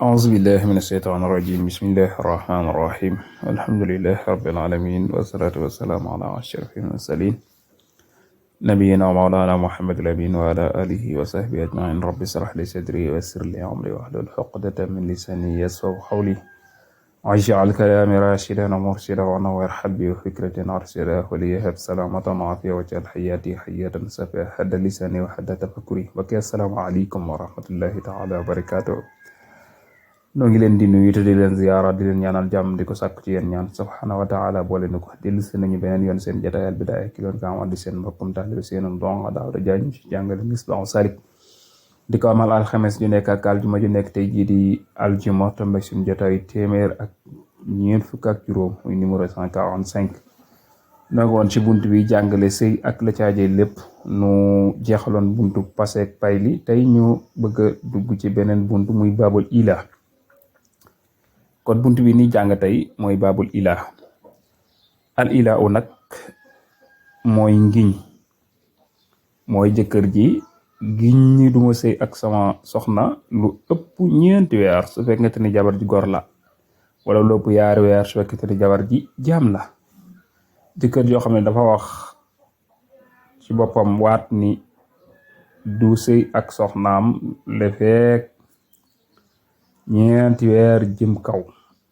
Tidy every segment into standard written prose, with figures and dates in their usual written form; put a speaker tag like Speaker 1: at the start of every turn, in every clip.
Speaker 1: أعوذ بالله من الشيطان الرجيم بسم الله الرحمن الرحيم الحمد لله رب العالمين والصلاة والسلام على أشرف المرسلين نبينا ومولانا محمد الأمين وعلى آله وصحبه أجمعين رب اشرح لي صدري ويسر لي أمري واحلل عقدة من لساني يفقهوا قولي واجعل كلامي راشدا ومرشدا ونور قلبي وفكرة أرشدا وليهب سلامة وعافية واجعل حياتي حياة سافية حد لساني وحد تفكري وكي السلام عليكم ورحمة الله تعالى وبركاته. noo ngi leen di nuyu te di leen ziyaara di leen ñaanal jàmm di ko sàkku ci yéen ñaan subhaanahu wa taala boole na ko dellu si nañu beneen yoon seen jotaay Al Bidaaya ki loon ko amal di seen mbokkum taalibe seenum donga Daawuda Jaañ ci jàngale Misbaahu Saalik di ko amal alxames ju nekk ak aljuma ju nekk tey jii di aljuma tombe suñu jotaay téeméer ak ñeent fukk ak juróom muy numéro 145 noo ngi woon ci bunt bi jàngale sëy ak la caajee lépp nu jeexaloon buntu passé ak pay li tey ñu bëgg a dugg ci beneen buntu muy baabul ilaa. kon buntu bi ni jàng tey mooy baabul ilaa al ilaa u nag mooy ngiñ mooy jëkkër ji giñ ni duma sëy ak sama soxna lu ëpp ñeenti weer su fekkente ni jabar ji gor la wala lu ëpp yaari weer su fekkente ni jabar ji jaam la jëkkër joo xam ne dafa wax ci boppam waat ni du sëy ak soxnaam le fekk ñeenti weer jëm kaw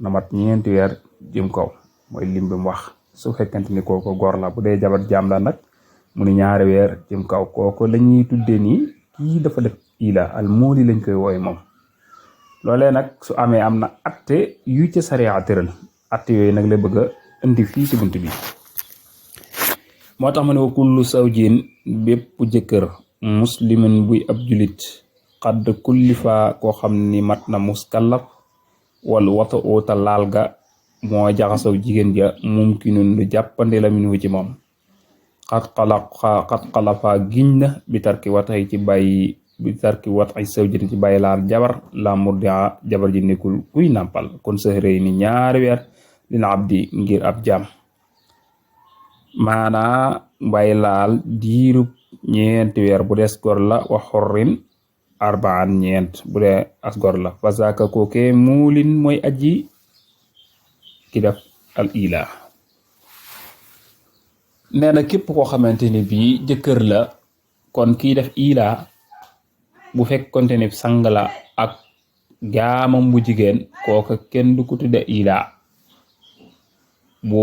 Speaker 1: na mat ñeenti weer jëm kaw mooy lim bi mu wax su fekkente ni kooko góor la bu dee jabar jaam la nag mu ni ñaari weer jëm kaw kooko la ñuy tuddee nii kii dafa def ila al mooli lañ koy wooye moom. loolee nag su amee am na atte yu ca sariya tëral atte yooyu nag la bëgg a indi fii ci bunt bi moo tax ma ne wa kullu zawjin bépp jëkkër muslimin buy ab julit xadd kullifa koo xam ni mat na muskallaf wala wata oota laal ga moo jaxasaw jigéen ja mumkinun lu jàppande la minu ci moom xat xalafa giñ na bi tarki watay ci bàyyi bi tarki watay sawjin ci bàyyi laal jabar la murdia jabar ji nekkul kuy nàmpal kon sëxrëy ni ñaari weer dina abdi ngir ab jaam maanaa bàyyi laal diirub ñeenti weer bu des gor la wa xorrin arbaan ñeent bu dee as gor la fasaka kooke muulin mooy aji ki def al ila nee na képp koo xamante ni bii jëkkër la kon kii def ila bu fekkonte ni sang la ak jaamam bu jigéen kooka kenn du ko tudde ila bu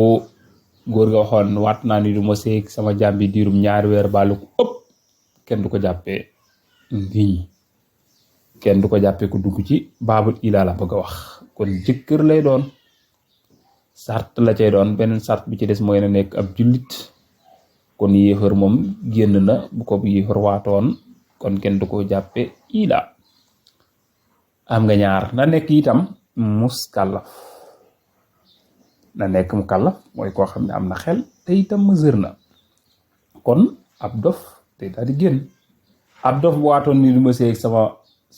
Speaker 1: góor ga waxoon waat naa ni du ma seeg sama jaam bi diirum ñaari weer baalu ko ëpp kenn du ko jàppee ngiñ kenn du ko jàppee ku dugg ci baabul ilaa la bëgg a wax kon jëkkër lay doon sart la cay doon beneen sart bi ci des mooy na nekk ab jullit kon yéefar moom génn na bu ko yéefar waatoon kon kenn du ko jàppee ilaa am nga ñaar na nekk itam muskallaf na nekk mukallaf mooy koo xam ne am na xel te itam mesure na kon ab dof te daal di génn ab dof bu waatoon ni du ma seeg sama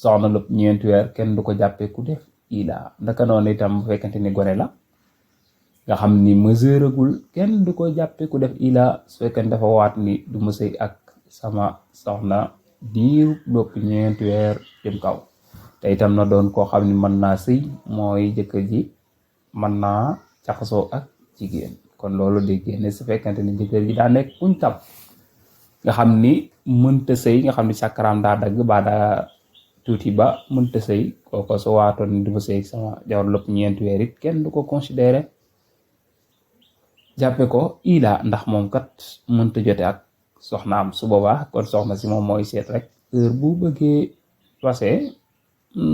Speaker 1: soxna lépp ñeenti weer kenn du ko jàppee ku def ila ndaka noonu itam bu fekkente ni gone la nga xam ni mesure agul kenn du ko jàppee ku def ila su fekkente dafa waat ni du ma sëy ak sama soxna diir dopp ñeenti weer jëm kaw te itam na doon koo xam ni mën naa sëy mooy jëkkër ji mën naa jaxasoo ak jigéen kon loolu di génne su fekkente ni jëkkër ji daa nekk kuñ tab nga xam ni mënta sëy nga xam ni sàkkaraam daa dagg ba daa tuuti ba mënta sëy kooko su waatoon ni du ma sëy sama jawar lépp ñeenti weer it kenn du ko considéré jàppe ko ila ndax moom kat mënta jote ak soxnaam su boobaa kon soxna si moom mooy seet rek heure bu bëggee fase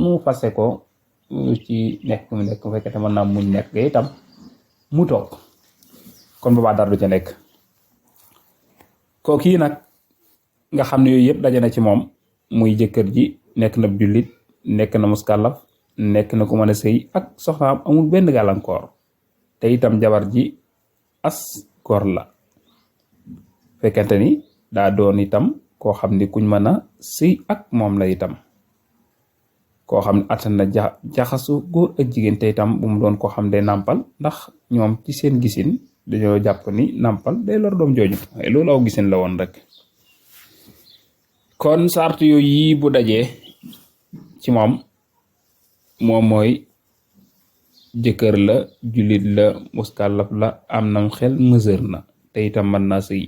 Speaker 1: mu fase ko ci nekk mu nekk bu fekkete mën naa muñ nekk ga itam mu toog kon boobaa dara du ca nekk kooku yi nag nga xam ne yooyu yëpp daje na ci moom muy jëkkër ji nekk na jullit nekk na muskallaf nekk na ku mën a sëy ak soxnaam amul benn gàllankoor te itam jabar ji as góor la fekkente ni daa doon itam koo xam ni kuñ mën a sëy ak moom la itam koo xam ne attan na jaxasu góor ak jigéen te itam bu mu doon koo xam day nàmpal ndax ñoom ci seen gisin dañoo jàpp ni nàmpal day lor doom jooju waaye loolu aw gisin la woon rek kon sart yooyu yi bu dajee ci moom moom mooy jëkkër la jullit la muskàllaf la am nam xel mesure na te itam mën na sëy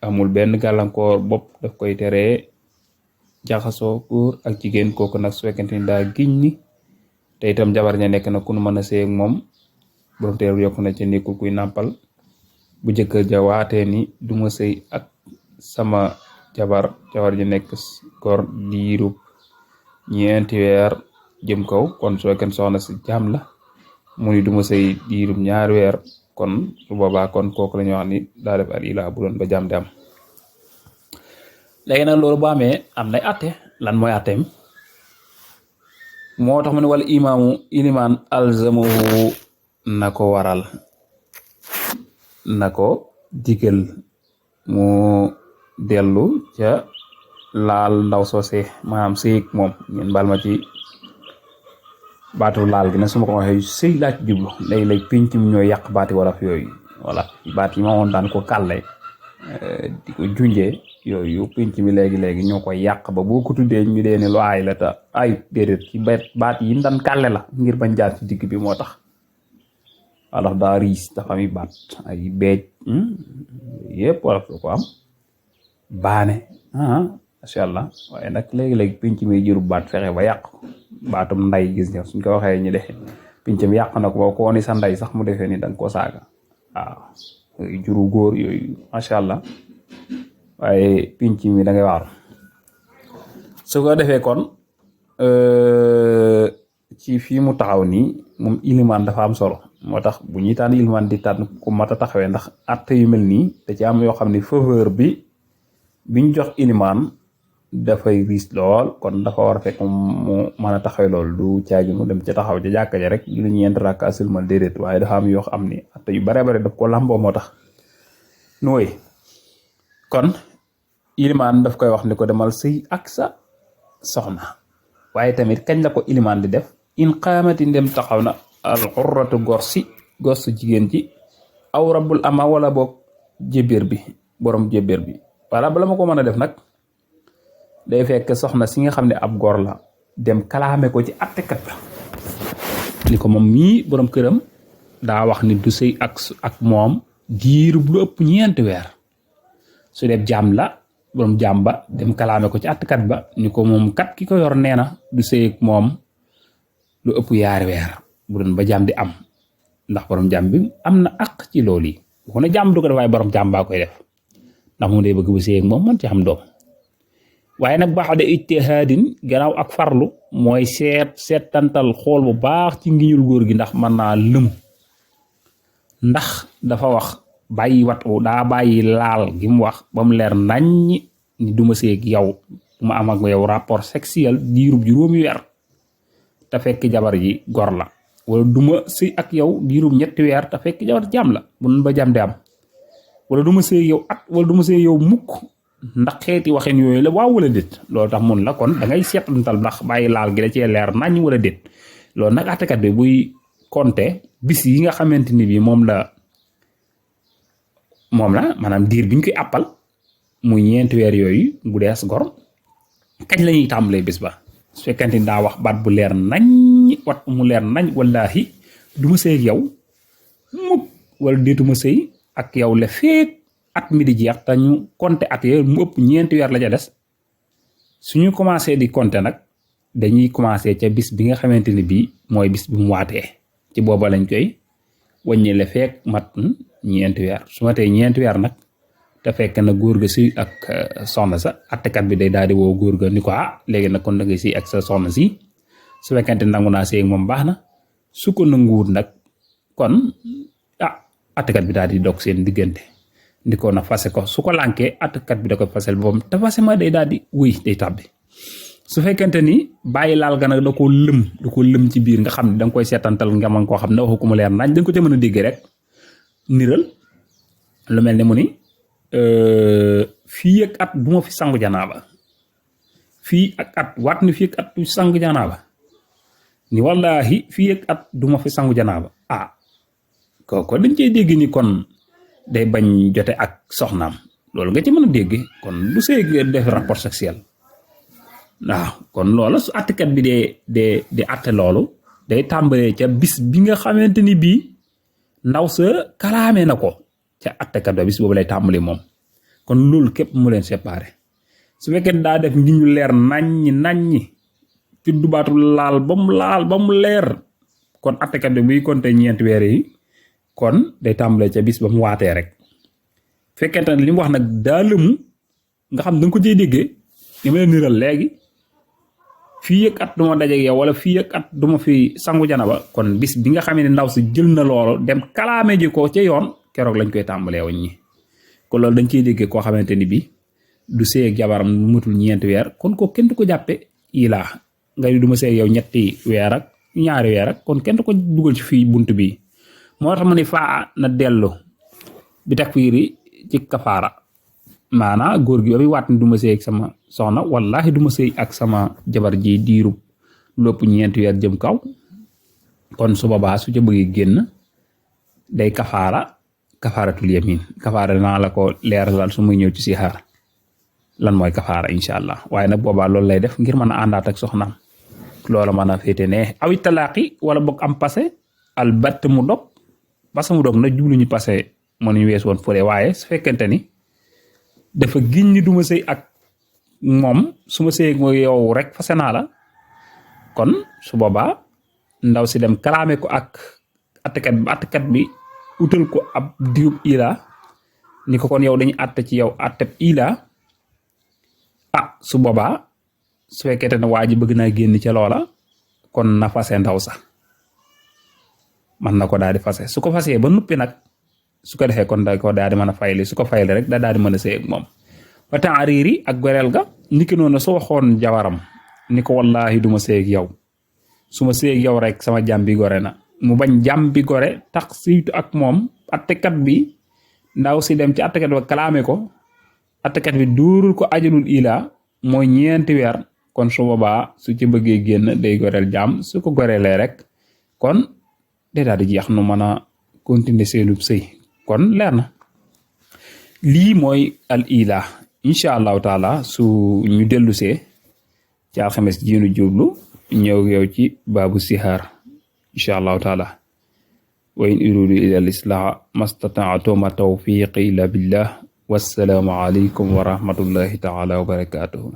Speaker 1: amul benn gàllankoor bopp daf koy teree jaxasoo góor ak jigéen kooku nag su fekkente ni daa giñ ni te itam jabar ña nekk na ku nu mën a sëy ak moom borom teer yokk na ci nekkul kuy nàmpal bu jëkkër ja waatee ni duma sëy ak sama jabar ji nekk góor diirub ñeenti weer jëm kaw kon su fekkee soxna si jaam la mu ni duma sëy diirub 2 weer kon su boobaa kon kooku la ñu wax ni daa def al ilaa bu doon ba jaam di am léegi nag loolu bu amee am nay atte lan mooy atteem moo tax mu ne wala imaamu ilimaan alzamahu na ko waral na ko digal mu dellu ca laal ndaw soose maanaam sëyig moom ngeen baal ma ci baatu laal gi nag su ma ko waxee sëy laa ci jublu léegi-léegi pinc mi ñooy yàq baati wolof yooyu voilà baat yi ma woon daan ko kàlle di ko junjee yooyu pinc mi léegi-léegi ñoo koy yàq ba boo ko tuddee ñu dee ne lu aay la te ay déedéet ci baat yi daan kàlle la ngir bañ jaar ci digg bi moo tax wolof daa riis dafa ami baat ay beej yëpp wolof du ko am baane macha allah waaye nag léegi-léegi pinc mi juru baat fexe ba yàq baatum nday gis nga suñ ko waxee ñu de pinc mi yàq na ko ba ko ni sa nday sax mu defee ni danga ko saaga waaw juru góor yooyu macha allah waaye pinc mi da ngay waaru su ko defee kon ci fii mu taxaw nii moom ilimaan dafa am solo moo tax bu ñuy tànn ilimaan di tànn ku mat a taxawee ndax atte yu mel nii da ci am yoo xam ne faveur biñ jox ilimaan dafay riis lool kon dafa war a fekk mu mën a taxawee lool du caagi mu dem ca taxaw ca jàkka ja rek lu ñeent rakka sëlmal déedéet waaye dafa am yoo xam ni atte yu bare bare daf ko làmboo moo tax nooy kon ilimaan daf koy wax ni ko demal sëy ak sa soxna waaye tamit kañ la ko ilimaan di def in qaamati ndem taxaw na al xurratu gorsu jigéen ji aw rabbul ama wala boog jébéer bi borom jébéer bi wala bala ma ko mën a def nag day fekk soxna si nga xam ne ab gor la dem kalaame ko ci attekat ba ni ko moom mii borom këram daa wax ni du sëy ak moom diiru bu lu ëpp 4 weer su def jaam la borom jaam ba dem kalaame ko ci attekat ba ni ko moom kat ki ko yor nee na du sëy ak moom lu ëpp 2 weer bu doon ba jaam di am ndax borom jaam bi am na àq ci loolu yi waxu na jaam du ko def waaye borom jaam baa koy def ndax moom day bëgg bu sëy ak moom man ci xam doom waaye nag baax de ijtihaadin gannaaw ak farlu mooy seetantal xool bu baax ci ngiñul góor gi ndax mën naa lëmu ndax dafa wax bàyyi daa bàyyi laal gi mu wax ba mu leer naññi ni duma sëy ak yow duma am ak yow rapport sexuel diirub 7 weer te fekk jabar ji gor la wala duma sëy ak yow diirub 3 weer te fekk jabar jaam la bu nun ba jaam di am wala duma sëy yow wala duma sëy yow mukk ndax xeeti waxin yooyu la waaw wala déet loolu tax mun la kon da ngay seetantal ndax bàyyi laal gi da cee leer nañ wala déet loolu nag àttekat bi buy compter bis yi nga xamante ni bi moom la maanaam diir bi ñu koy àppal muy 4 weer yooyu bu dees gor kañ la ñuy tàmbalee bis ba su fekkente ni daa wax baat bu leer nañ mu leer nañ wallahi du ma sëy ak yow mukk wala déetuma sëy ak yow le feek at mi di jeex te ñu compter at yooyu mu ëpp 4 weer la ca des suñu commencé di compter nag dañuy commencé ca bis bi nga xamante ni bii mooy bis bi mu waatee ci booba lañ koy wàññi le feek mat 4 weer su ma tey 4 weer nag te fekk na góor ga si ak soxna sa attekat bi day daal di woo góor ga ni ko léegi nag kon da ngay si ak sa soxna si su fekkente nangu naa si ak moom baax na su ko nanguwut nag kon attekat bi daal di dog seen diggante ndi ko na fase ko su ko lànkee attekat bi da koy fasel boppam te fase ma day daal di wuy day tàbbi su fekkente ni bàyyi laal ga nag da ko lëm ci biir nga xam ne da nga koy seetantal nga mën koo xam ne waxu ko mu leer nañ da nga ko ca mën a déggee rek niral lu mel ne mu ni fii ak at du ma fi sangu janaaba fii ak at waat ni fii ak at du sangu janaaba ni wallahi fii ak at du ma fi sangu janaaba kooku dañ cey dégg ni kon day bañ jote ak soxnaam loolu nga ci mën a dégg kon du sëy def rapport sexuel waaw kon loola su attekat bi dee atte loolu day tàmbalee ca bis bi nga xamante ni bii ndaw sa kalaamee na ko ca attekat ba bis boobu lay tàmbali moom kon loolu képp mu leen séparé su fekkee daa def ngi ñu leer naññi ci dubaatu laal ba mu leer kon attekat bi buy compter ñeenti weer yi kon day tàmbalee ca bis ba mu waatee rek fekkente ne li mu wax nag daa lëmu nga xam da nga ko cay déggee li ma leen niral léegi fii ak at du ma dajeeg yow wala fii ak at du ma fi sangu janaba kon bis bi nga xam ne ndaw si jël na loolu dem kalaame ji ko ca yoon keroog lañ koy tàmbalee woon ñi kon loolu dañ ciy déggee koo xamante ni bi du sëy ak jabaram mu matul ñeenti weer kon ko kenn du ko jàppe ilaa nga du ma sëy ak yow ñetti weer ak ñaari weer ak kon kenn du ko dugal ci fii bunt bi moo tax mu ne faa na dellu bi takfiiri ci kafaara maanaa góor gi ba muy waat ni du ma sëy ak sama soxna wallahi du ma sëy ak sama jabar ji diirub lopp ñeenti weer jëm kaw kon su boobaa su ca bëggee génn day kafaaratul yamin kafaara naa la ko leeralal su muy ñëw ci si xaar lan mooy kafaara incha allah waaye nag boobaa loolu lay def ngir mën a àndaat ak soxnaam loola mën a féete ne awi talaaqi wala boog am passé albatt mu dog parce que mu dog nag jublu ñu passé mënuñu wees woon fële waaye su fekkente ni dafa giñ ni du ma sëy ak moom su ma sëy ak yow rek fase naa la kon su boobaa ndaw si dem kalaame ko ak attekat bi utal ko ab diwub ila ni ko kon yow dañuy atte ci yow atteb ila su boobaa su fekkente ne waa ji bëgg naa génn ca loola kon na fase ndaw sax man na ko daal di fase su ko fasee ba nuppi nag su ko defee kon da ko daal di mën a fayli su ko fayli rek da daal di mën a sëy ak moom ba taariiri ak goreel ga niki noonu su waxoon jawaram ni ko wallahi du ma sëy ak yow su ma sëy ak yow rek sama jàmm bi gore na mu bañ jàmm bi gore tax siitu ak moom attekat bi ndaw si dem ci attekat ba kalaame ko attekat bi duurul ko ajalul ila mooy ñeenti weer kon su boobaa su ci bëggee génn day goreel jàmm su ko goreelee rek kon day daal di jeex nu mën a continuer seenub sëy kon leer na lii mooy al ila incha allahu taala su ñu dellusee ci alxames jiinu jublu ñëw yow ci baabu sihaar incha allahu taala wa in uridu ila al islaha mastataatu ma tawfiqi illa billah wassalaamu alaykum wa rahmatullahi taala wa barakatuhu